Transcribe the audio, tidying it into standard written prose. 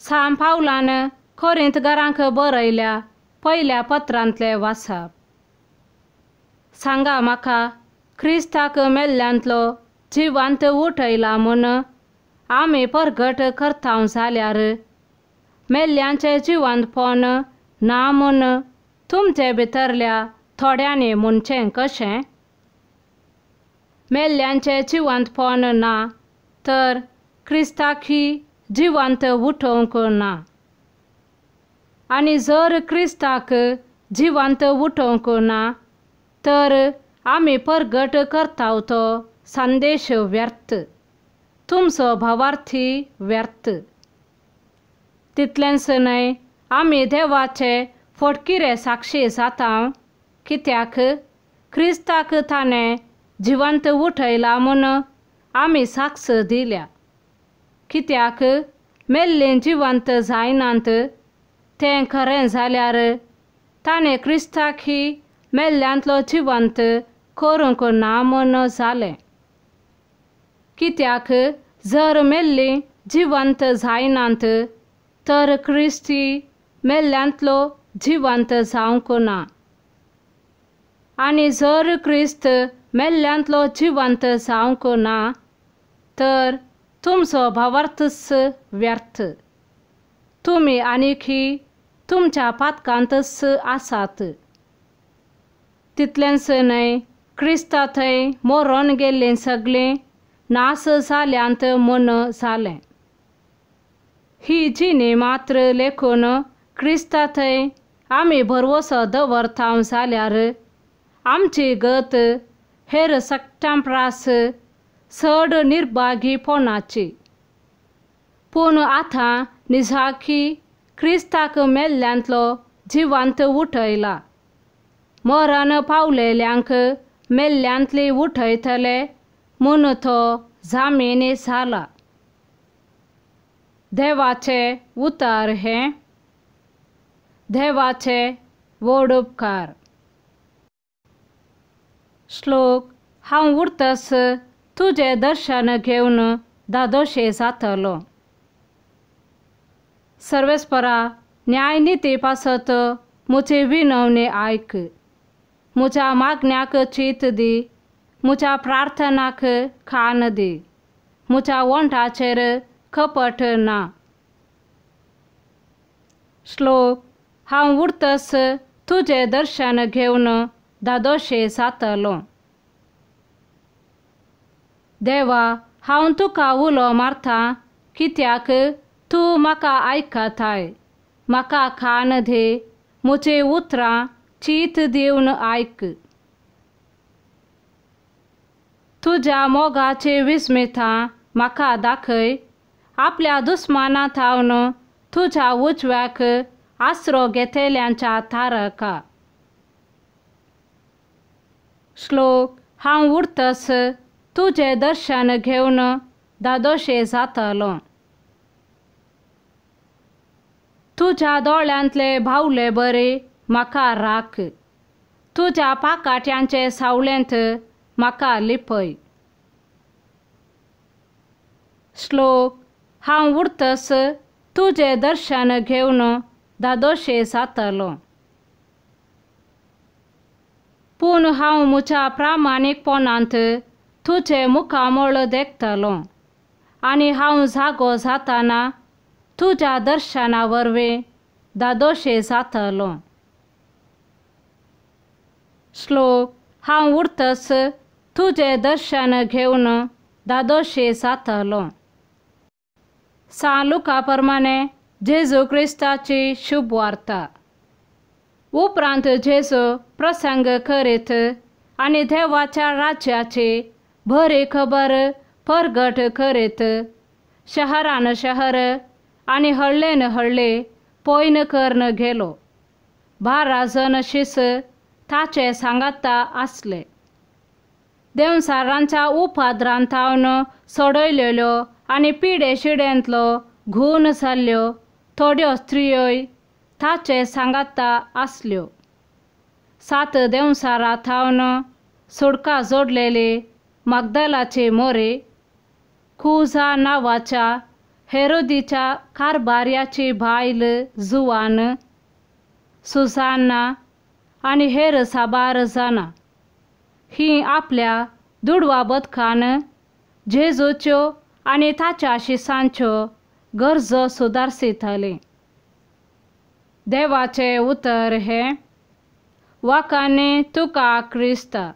सांत पावलान कोरिंतकारांक बरयल्या पयल्या पत्रांतलें वाचप. सांगा म्हाका, क्रिस्ताक मेल्ल्यांतलो जिवंत उठयला म्हूण आमी परगट करता जाल्यार मेल्ल्यांचें जिवंतपण ना म्हूण तुमचे भितरल्या थोड्यांनी म्हणचें कशें? मेल्ल्यांचें जिवंतपण ना तर क्रिस्ताकय जिवंत उठोवंक ना. आनी जर क्रिस्ताक जिवंत उठोवंक ना तर आमी परगट करता तो संदेश व्यर्थ, तुमचो भावार्थी व्यर्थ. तितलेंच न्हय, आमी देवाचे फटकिरे साक्षी जाता, कित्याक क्रिस्ताक ताणें जिवंत उठयला म्हूण आमी साक्ष दिल्या. कित्याक मेल्लीं जिवंत जायनात तें खरें जाल्यार ताणें क्रिस्ताकय मेल्ल्यांतलो जिवंत करूंक ना म्हूण जालें. कित्याक जर मेल्लीं जिवंत जायनात तर क्रिस्ती मेल्ल्यांतलो जिवंत जावंक ना. आनी जर क्रिस्त मेल्ल्यांतलो जिवंत जावंक ना तर तुमचो भावार्थच व्यर्थ, तुमी आनीकय तुमच्या पातकांतच आसात. तितलेंच न्हय, क्रिस्ता थंय मरोन गेल्लीं सगळीं नास जाल्यांत म्हूण जालें. ही जिणी मात्र लेखून क्रिस्ता थंय आमी भरवसो दवरता जाल्यार आमची गत हेर सगळ्यां परस चड निर्भागीपणाची. पूण आतां निजाकी क्रिस्ताक मेल्ल्यांतलो जिवंत उठयला, मरण पावलेल्यांक मेल्ल्यांतली उठयतले म्हूण तो जामिनी जाला. देवाचें उतर हें. देवाचे व्हड उपकार. श्लोक. हांव उरतस तुजें दर्शन घेवन धादोशे जातलो. सर्वेस्परा, न्यायनिती पासत म्हजी विनवणी आयक, म्हज्या मागण्याक चीत दी, म्हज्या प्रार्थनाक कान दी, म्हज्या वंठाचेर कपट ना. श्लोक. हांव उरतस तुजें दर्शन घेवन धादोशे जातलो. देवा, हांव तुका उलो मारता, कित्याक तूं म्हाका आयकताय. म्हाका कान दी, म्हजी उतरां चीत दिवन आयक. तुज्या मोगाची विस्मितां म्हाका दाखय, आपल्या दुस्माना थावन तुज्या उजव्याक आसरो घेतल्यांच्या तारका. श्लोक. हांव उरतस तुजें दर्शन घेवन धादोशे जातलो. तुज्या दोळ्यांतले बावले बरे म्हाका राख, तुज्या पाकाट्यांचे सावळेंत म्हाका लिपय. श्लोक. हांव उरतस तुजें दर्शन घेवन धादोशे जातलो. पूण हांव म्हज्या प्रामाणीकपणांत तुजें मुखामळ देखतलो आनी हांव जागो जातना तुज्या दर्शना वरवीं धादोशे जातलो. श्लोक. हांव उरतस तुजें दर्शन घेवन धादोशे जातलो. सांत लुका प्रमाणे जेजू क्रिस्ताची शुभवार्ता. उपरांत जेजू प्रसंग करीत आनी देवाच्या राज्याची बरी खबर परगट करीत शहरान शहर आनी हळ्ळेन हळ्ळे पयन करून गेलो. 12 जण शिस ताचे सांगाता आसले. देंवचारांच्या उपाद्रांत थावन सोडयलेल्यो आनी पिडे शिडेंतलो घून जाल्ल्यो थोड्यो स्त्रियोय ताचे सांगाता आसल्यो. 7 देंवचारां थावन सुडका जोडलेली मगदलाची मोरी, कुजा नांवाच्या हेरोदीच्या कारबार्याची बायल जुवान, सुजान्ना आनी हेर साबार जाणां हीं आपल्या दुडवा बदकान जेजूच्यो आनी ताच्या शिसांच्यो गरजो सुदारसितालीं. देवाचें उतर हें. वाखाणे तुका क्रिस्ता.